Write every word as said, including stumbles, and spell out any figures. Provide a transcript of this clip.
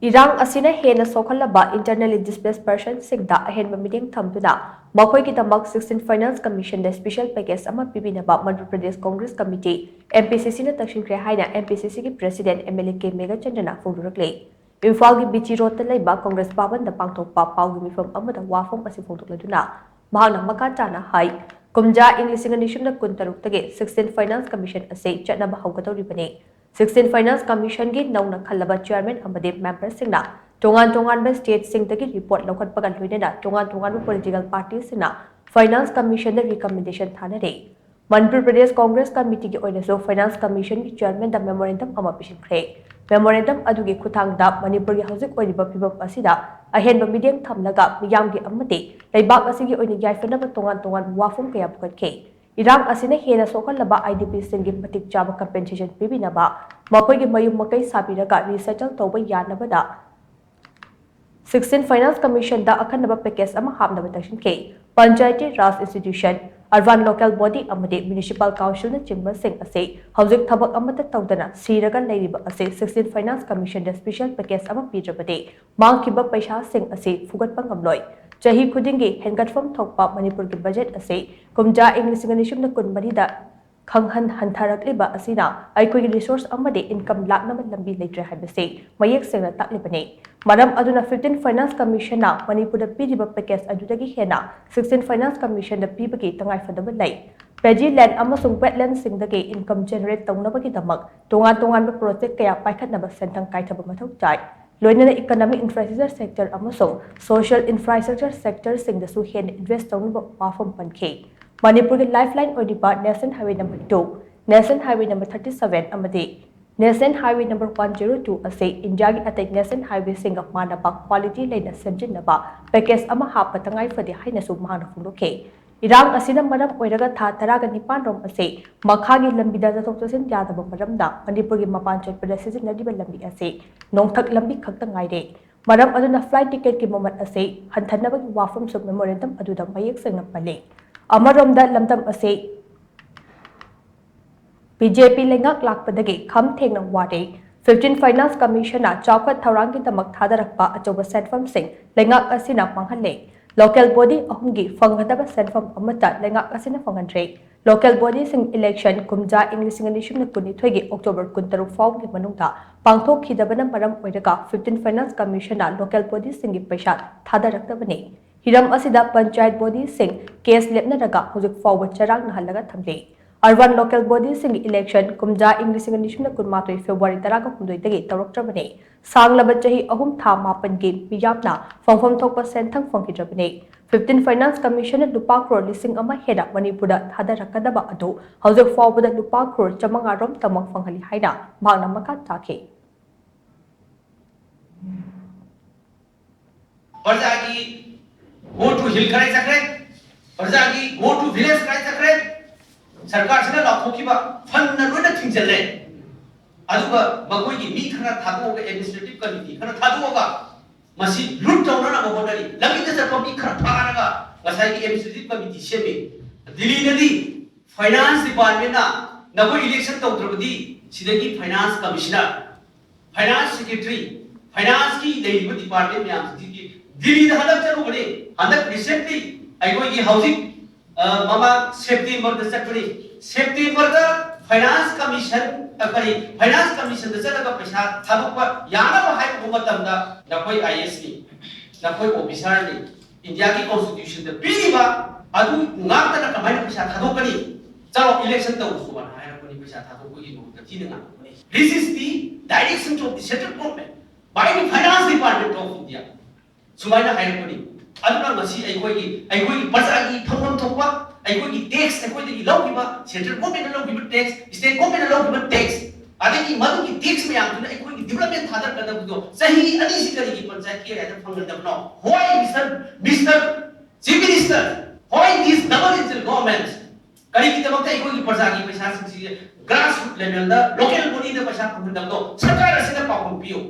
ꯏꯔꯥꯡ ꯑꯁꯤꯅ ꯍꯦꯟꯅ ꯁꯣꯛꯍꯜꯂꯕ internally displaced personꯁꯤꯡꯗ ꯑꯍꯦꯟꯕ ꯃꯤꯠꯌꯦꯡ ꯊꯝꯗꯨꯅ ꯃꯈꯣꯏꯒꯤꯗꯃꯛ sixteen Finance Commissionꯗ special package ꯑꯃ ꯄꯤꯕꯤꯅꯕ ꯃꯅꯤꯄꯨꯔ ꯄ꯭ꯔꯗꯦꯁ ꯀꯣꯡꯒ꯭ꯔꯦꯁ ꯀꯃꯤꯇꯤ, MPCCꯅ ꯇꯛꯁꯤꯟꯈ꯭ꯔꯦ ꯍꯥꯏꯅ MPCCꯒꯤ President MLA ꯀꯦ ꯃꯦꯘꯆꯟꯗ꯭ꯔꯅ ꯐꯣꯡꯗꯣꯔꯛꯂꯤ꯫ ꯏꯝꯐꯥꯜꯒꯤ BG Roadꯇ ꯂꯩꯕ ꯀꯣꯡꯒ꯭ꯔꯦꯁ ꯚꯥꯕꯟꯗ ꯄꯥꯡꯊꯣꯛꯄ ꯄꯥꯎꯒꯤ ꯃꯤꯐꯝ ꯑꯃꯗ ꯋꯥꯐꯝ ꯑꯁꯤ ꯐꯣꯡꯗꯣꯛꯂꯗꯨꯅ ꯃꯍꯥꯛꯅ ꯃꯈꯥ ꯇꯥꯅ ꯍꯥꯏ, ꯀꯨꯝꯖꯥ ꯏꯪ ꯂꯤꯁꯤꯡ ꯑꯅꯤ ꯁꯨꯞꯅ ꯀꯨꯟꯇꯔꯨꯛꯇꯒꯤ sixteen Finance Commission ꯑꯁꯤ ꯆꯠꯅꯕ ꯍꯧꯒꯗꯧꯔꯤꯕꯅꯤ꯫ Sixteen Finance Commissionꯒꯤ ꯅꯧꯅ ꯈꯜꯂꯕ chairman ꯑꯃꯗꯤ memberꯁꯤꯡꯅ ꯇꯣꯉꯥꯟ ꯇꯣꯉꯥꯟꯕ stateꯁꯤꯡꯗꯒꯤ report ꯂꯧꯈꯠꯄꯒ ꯂꯣꯏꯅꯅ ꯇꯣꯉꯥꯟ ꯇꯣꯉꯥꯟꯕ political partyꯁꯤꯡꯅ Finance Commissionꯗ recommendation ꯊꯥꯅꯔꯤ꯫ Manipur Pradesh Congress ꯀꯃꯤꯇꯤꯒꯤ ꯑꯣꯏꯅꯁꯨ Finance Commissionꯒꯤ chairmanꯗ memorandum ꯑꯃ ꯄꯤꯁꯤꯟꯈ꯭ꯔꯦ꯫ Memorandum ꯑꯗꯨꯒꯤ ꯈꯨꯠꯊꯥꯡꯗ ꯃꯅꯤꯄꯨꯔꯒꯤ ꯍꯧꯖꯤꯛ ꯑꯣꯏꯔꯤꯕ ꯐꯤꯕꯝ ꯑꯁꯤꯗ ꯑꯍꯦꯟꯕ ꯃꯤꯠꯌꯦꯡ ꯊꯝꯂꯒ ꯃꯤꯌꯥꯝꯒꯤ ꯑꯃꯗꯤ ꯂꯩꯕꯥꯛ ꯑꯁꯤꯒꯤ ꯑꯣꯏꯅ ꯌꯥꯏꯐꯅꯕ ꯇꯣꯉꯥꯟ ꯇꯣꯉꯥꯟꯕ ꯋꯥꯐꯝ ꯀꯌꯥ ꯄꯨꯈꯠꯈꯤ꯫ ꯏꯔꯥꯡ ꯑꯁꯤꯅ ꯍꯦꯟꯅ ꯁꯣꯛꯍꯜꯂꯕ IDPꯁꯤꯡꯒꯤ ꯃꯇꯤꯛ ꯆꯥꯕ compensation ꯄꯤꯕꯤꯅꯕ, ꯃꯈꯣꯏꯒꯤ ꯃꯌꯨꯝ ꯃꯀꯩ ꯁꯥꯕꯤꯔꯒ resettle ꯇꯧꯕ ꯌꯥꯅꯕꯗ sixteen Finance Commissionꯗ ꯑꯈꯟꯅꯕ package ꯑꯃ ꯍꯥꯞꯅꯕ ꯇꯛꯁꯤꯟꯈꯤ꯫ Panchayati Raj institution, urban local body ꯑꯃꯗꯤ municipal councilꯅꯆꯤꯡꯕꯁꯤꯡ ꯑꯁꯤ ꯍꯧꯖꯤꯛ ꯊꯕꯛ ꯑꯃꯠꯇ ꯇꯧꯗꯅ ꯁꯤꯔꯒ ꯂꯩꯔꯤꯕ ꯑꯁꯤ sixteen Finance Commissionꯗ special package ꯑꯃ ꯄꯤꯗ꯭ꯔꯕꯗꯤ ꯃꯥꯡꯈꯤꯕ ꯄꯩꯁꯥꯁꯤꯡ ꯑꯁꯤ ꯐꯨꯒꯠꯄ ꯉꯝꯂꯣꯏ꯫ ꯆꯍꯤ ꯈꯨꯗꯤꯡꯒꯤ ꯍꯦꯟꯒꯠꯐꯝ ꯊꯣꯛꯄ ꯃꯅꯤꯄꯨꯔꯒꯤ budget ꯑꯁꯤ ꯀꯨꯝꯖꯥ ꯏꯪ ꯂꯤꯁꯤꯡ ꯑꯅꯤ ꯁꯨꯞꯅ ꯀꯨꯟꯃꯔꯤꯗ ꯈꯪꯍꯟ ꯍꯟꯊꯔꯛꯂꯤꯕ ꯑꯁꯤꯅ ꯑꯩꯈꯣꯏꯒꯤ resource ꯑꯃꯗꯤ income ꯂꯥꯛꯅꯕ ꯂꯝꯕꯤ ꯂꯩꯇ꯭ꯔꯦ ꯍꯥꯏꯕꯁꯤ ꯃꯌꯦꯛ ꯁꯦꯡꯅ ꯇꯥꯛꯂꯤꯕꯅꯤ꯫ ꯃꯔꯝ ꯑꯗꯨꯅ fifteen Finance Commissionꯅ ꯃꯅꯤꯄꯨꯔꯗ ꯄꯤꯔꯤꯕ package ꯑꯗꯨꯗꯒꯤ ꯍꯦꯟꯅ sixteen Finance Commissionꯗ ꯄꯤꯕꯒꯤ ꯇꯉꯥꯏꯐꯗꯕ ꯂꯩ꯫ Paddy land ꯑꯃꯁꯨꯡ wetlandꯁꯤꯡꯗꯒꯤ income generate ꯇꯧꯅꯕꯒꯤꯗꯃꯛ ꯇꯣꯉꯥꯟ ꯇꯣꯉꯥꯟꯕ project ꯀꯌꯥ ꯄꯥꯏꯈꯠꯅꯕ ꯁꯦꯟꯊꯪ ꯀꯥꯏꯊꯕ ꯃꯊꯧ ꯇꯥꯏ꯫ ꯂꯣꯏꯅꯅ economic infrastructure sector ꯑꯃꯁꯨꯡ social infrastructure sectorꯁꯤꯡꯗꯁꯨ ꯍꯦꯟꯅ invest ꯇꯧꯅꯕ ꯋꯥꯐꯝ ꯄꯟꯈꯤ꯫ ꯃꯅꯤꯄꯨꯔꯒꯤ lifeline ꯑꯣꯏꯔꯤꯕ National Highway number two, National Highway number thirty seven ꯑꯃꯗꯤ National Highway number one zero two ꯑꯁꯤ ꯏꯟꯗꯤꯌꯥꯒꯤ ꯑꯇꯩ National Highwayꯁꯤꯡꯒ ꯃꯥꯟꯅꯕ quality ꯂꯩꯅ ꯁꯦꯝꯖꯤꯟꯅꯕ package ꯑꯃ ꯍꯥꯞꯄ ꯇꯉꯥꯏ ꯐꯗꯦ ꯍꯥꯏꯅꯁꯨ ꯃꯍꯥꯛꯅ ꯐꯣꯡꯗꯣꯛꯈꯤ꯫ ꯏꯔꯥꯡ ꯑꯁꯤꯅ ꯃꯔꯝ ꯑꯣꯏꯔꯒ ꯊꯥ ꯇꯔꯥꯒ ꯅꯤꯄꯥꯟ ꯔꯣꯝ ꯑꯁꯤ ꯃꯈꯥꯒꯤ ꯂꯝꯕꯤꯗ ꯆꯠꯊꯣꯛ ꯆꯠꯁꯤꯟ ꯌꯥꯗꯕ ꯃꯔꯝꯅ ꯃꯅꯤꯄꯨꯔꯒꯤ ꯃꯄꯥꯟ ꯆꯠꯄꯗ ꯁꯤꯖꯤꯟꯅꯔꯤꯕ ꯂꯝꯕꯤ ꯑꯁꯤ ꯅꯣꯡꯊꯛ ꯂꯝꯕꯤ ꯈꯛꯇ ꯉꯥꯏꯔꯦ꯫ ꯃꯔꯝ ꯑꯗꯨꯅ flight ticketꯀꯤ ꯃꯃꯜ ꯑꯁꯤ ꯍꯟꯊꯅꯕꯒꯤ ꯋꯥꯐꯝꯁꯨ memorandum ꯑꯗꯨꯗ ꯃꯌꯦꯛ ꯁꯦꯡꯅ ꯄꯜꯂꯤ꯫ ꯑꯃꯔꯣꯝꯗ ꯂꯝꯗꯝ ꯑꯁꯤ BJP ꯂꯩꯉꯥꯛ ꯂꯥꯛꯄꯗꯒꯤ ꯈꯝ ꯊꯦꯡꯅ ꯋꯥꯔꯦ꯫ Fifteen Finance Commissionꯅ ꯆꯥꯎꯈꯠ ꯊꯧꯔꯥꯡꯒꯤꯗꯃꯛ ꯊꯥꯗꯔꯛꯄ ꯑꯆꯧꯕ ꯁꯦꯟꯐꯝꯁꯤꯡ ꯂꯩꯉꯥꯛ ꯑꯁꯤꯅ ꯃꯥꯡꯍꯜꯂꯦ꯫ Local body ꯑꯍꯨꯝꯒꯤ ꯐꯪꯒꯗꯕ ꯁꯦꯟꯐꯝ ꯑꯃꯠꯇ ꯂꯩꯉꯥꯛ ꯑꯁꯤꯅ ꯐꯪꯍꯟꯗ꯭ꯔꯦ꯫ Local bodyꯁꯤꯡ election ꯀꯨꯝꯖꯥ ꯏꯪ ꯂꯤꯁꯤꯡ ꯑꯅꯤ ꯁꯨꯞꯅ ꯀꯨꯟꯅꯤꯊꯣꯏꯒꯤ October ꯀꯨꯟꯇꯔꯨꯛ ꯐꯥꯎꯒꯤ ꯃꯅꯨꯡꯗ ꯄꯥꯡꯊꯣꯛꯈꯤꯗꯕꯅ ꯃꯔꯝ ꯑꯣꯏꯔꯒ Fifteen Finance Commissionꯅ local bodyꯁꯤꯡꯒꯤ ꯄꯩꯁꯥ ꯊꯥꯗꯔꯛꯇꯕꯅꯤ꯫ ꯍꯤꯔꯝ ꯑꯁꯤꯗ ꯄꯟꯆꯥꯌꯠ bodyꯁꯤꯡ case ꯂꯦꯞꯅꯔꯒ ꯍꯧꯖꯤꯛ ꯐꯥꯎꯕ ꯆꯔꯥꯡꯅꯍꯜꯂꯒ ꯊꯝꯂꯤ꯫ Urban local bodyꯁꯤꯡꯒꯤ election ꯀꯨꯝꯖꯥ ꯏꯪ ꯂꯤꯁꯤꯡ ꯑꯅꯤ ꯁꯨꯞꯅ ꯀꯨꯟꯃꯥꯊꯣꯏ February ꯇꯔꯥꯒ ꯍꯨꯝꯗꯣꯏꯗꯒꯤ ꯇꯧꯔꯛꯇ꯭ꯔꯕꯅꯤ꯫ ꯁꯥꯡꯂꯕ ꯆꯍꯤ ꯑꯍꯨꯝ ꯊꯥ ꯃꯥꯄꯟꯒꯤ ꯃꯤꯌꯥꯝꯅ ꯐꯪꯐꯝ ꯊꯣꯛꯄ ꯁꯦꯟꯊꯪ ꯐꯪꯈꯤꯗ꯭ꯔꯕꯅꯤ꯫ Fifteen Finance Commissionꯅ ꯂꯨꯄꯥ ꯀ꯭ꯔꯣꯔ ꯂꯤꯁꯤꯡ ꯑꯃ ꯍꯦꯟꯅ ꯃꯅꯤꯄꯨꯔꯗ ꯊꯥꯗꯔꯛꯀꯗꯕ ꯑꯗꯨ ꯍꯧꯖꯤꯛ ꯐꯥꯎꯕꯗ ꯂꯨꯄꯥ ꯀ꯭ꯔꯣꯔ ꯆꯥꯃꯉꯥ ꯔꯣꯝꯇꯃꯛ ꯐꯪꯍꯜꯂꯤ ꯍꯥꯏꯅ ꯃꯍꯥꯛꯅ ꯃꯈꯥ ꯇꯥꯈꯤ꯫ ꯄ꯭ꯔꯖꯥꯒꯤ go to hill ꯀꯗꯥꯏ ꯆꯠꯈ꯭ꯔꯦ? ꯄ꯭ꯔꯖꯥꯒꯤ go to village ꯀꯗꯥꯏ ꯆꯠꯈ꯭ꯔꯦ? ꯁꯔꯀꯥꯔꯁꯤꯅ ꯂꯥꯎꯊꯣꯛꯈꯤꯕ fundꯅ ꯂꯣꯏꯅ ꯊꯤꯡꯖꯤꯜꯂꯦ꯫ ꯑꯗꯨꯒ ꯃꯈꯣꯏꯒꯤ ꯃꯤ ꯈꯔ ꯊꯥꯗꯣꯛꯑꯒ, administrative committee ꯈꯔ ꯊꯥꯗꯣꯛꯑꯒ ꯃꯁꯤ ꯂꯨꯠ ꯇꯧꯅꯅꯕ ꯍꯣꯠꯅꯔꯤ꯫ ꯂꯝꯕꯤꯗ ꯆꯠꯄ ꯃꯤ ꯈꯔ ꯐꯥꯔꯒ ꯉꯁꯥꯏꯒꯤ administrative committee ꯁꯦꯝꯃꯤ꯫ ꯗꯤꯜꯂꯤꯗꯗꯤ finance departmentꯅ ꯅꯈꯣꯏ election ꯇꯧꯗ꯭ꯔꯕꯗꯤ ꯁꯤꯗꯒꯤ finance commissioner, finance secretary, financeꯀꯤ ꯂꯩꯔꯤꯕ department ꯃꯌꯥꯝꯁꯤꯡꯁꯤꯒꯤ ꯗꯤꯜꯂꯤꯗ ꯍꯟꯗꯛ ꯆꯠꯂꯨꯕꯅꯤ꯫ ꯍꯟꯗꯛ recently ꯑꯩꯈꯣꯏꯒꯤ ꯍꯧꯖꯤꯛ, ꯑ, ꯃꯃꯥꯡ Septemberꯗ ꯆꯠꯄꯅꯤ꯫ Septemberꯗ finance commission, ꯑ, ꯀꯔꯤ, finance commissionꯗ ꯆꯠꯂꯒ ꯄꯩꯁꯥ ꯊꯥꯗꯣꯛꯄ ꯌꯥꯅꯕ ꯍꯥꯏꯔꯨꯕ ꯃꯇꯝꯗ ꯅꯈꯣꯏ IASꯅꯤ, ꯅꯈꯣꯏ officerꯅꯤ, Indiaꯒꯤ constitutionꯗ ꯄꯤꯔꯤꯕ ꯑꯗꯨ ꯉꯥꯛꯇꯅ ꯀꯃꯥꯏꯅ ꯄꯩꯁꯥ ꯊꯥꯗꯣꯛꯀꯅꯤ? ꯆꯠꯂꯣ, election ꯇꯧꯔꯨꯆꯣꯅ ꯍꯥꯏꯔꯛꯄꯅꯤ꯫ ꯄꯩꯁꯥ ꯊꯥꯗꯣꯛꯄꯒꯤ ꯃꯍꯨꯠꯇ ꯊꯤꯅ ꯉꯥꯡꯉꯛꯄꯅꯤ꯫ This is the direction of the central government by the finance department of India꯫ ꯁꯨꯃꯥꯏꯅ ꯍꯥꯏꯔꯛꯄꯅꯤ꯫ ꯑꯗꯨꯅ ꯉꯁꯤ ꯑꯩꯈꯣꯏꯒꯤ, ꯑꯩꯈꯣꯏꯒꯤ ꯄ꯭ꯔꯖꯥꯒꯤ ꯐꯪꯐꯝ ꯊꯣꯛꯄ ꯑꯩꯈꯣꯏꯒꯤ tax, ꯑꯩꯈꯣꯏꯗꯒꯤ ꯂꯧꯈꯤꯕ, central governmentꯅ ꯂꯧꯈꯤꯕ tax, state governmentꯅ ꯂꯧꯈꯤꯕ tax, ꯑꯗꯒꯤ ꯃꯗꯨꯒꯤ tax ꯃꯌꯥꯝꯗꯨꯅ ꯑꯩꯈꯣꯏꯒꯤ development ꯊꯥꯗꯔꯛꯀꯗꯕꯗꯣ ꯆꯍꯤ ꯑꯅꯤꯁꯤ ꯀꯔꯤꯒꯤ ꯄꯟꯆꯥꯌꯠꯀꯤ ꯀꯥꯏꯗ ꯐꯪꯍꯟꯗꯕꯅꯣ? Why, Mister, Mister Chief Minister, why this double engine government? ꯀꯔꯤꯒꯤꯗꯃꯛꯇ ꯑꯩꯈꯣꯏꯒꯤ ꯄ꯭ꯔꯖꯥꯒꯤ ꯄꯩꯁꯥꯁꯤꯡꯁꯤ grassroot levelꯗ, local bodyꯗ ꯄꯩꯁꯥ ꯐꯪꯍꯟꯗꯕꯅꯣ? ꯁꯔꯀꯥꯔ ꯑꯁꯤꯗ ꯄꯥꯎꯈꯨꯝ ꯄꯤꯌꯨ꯫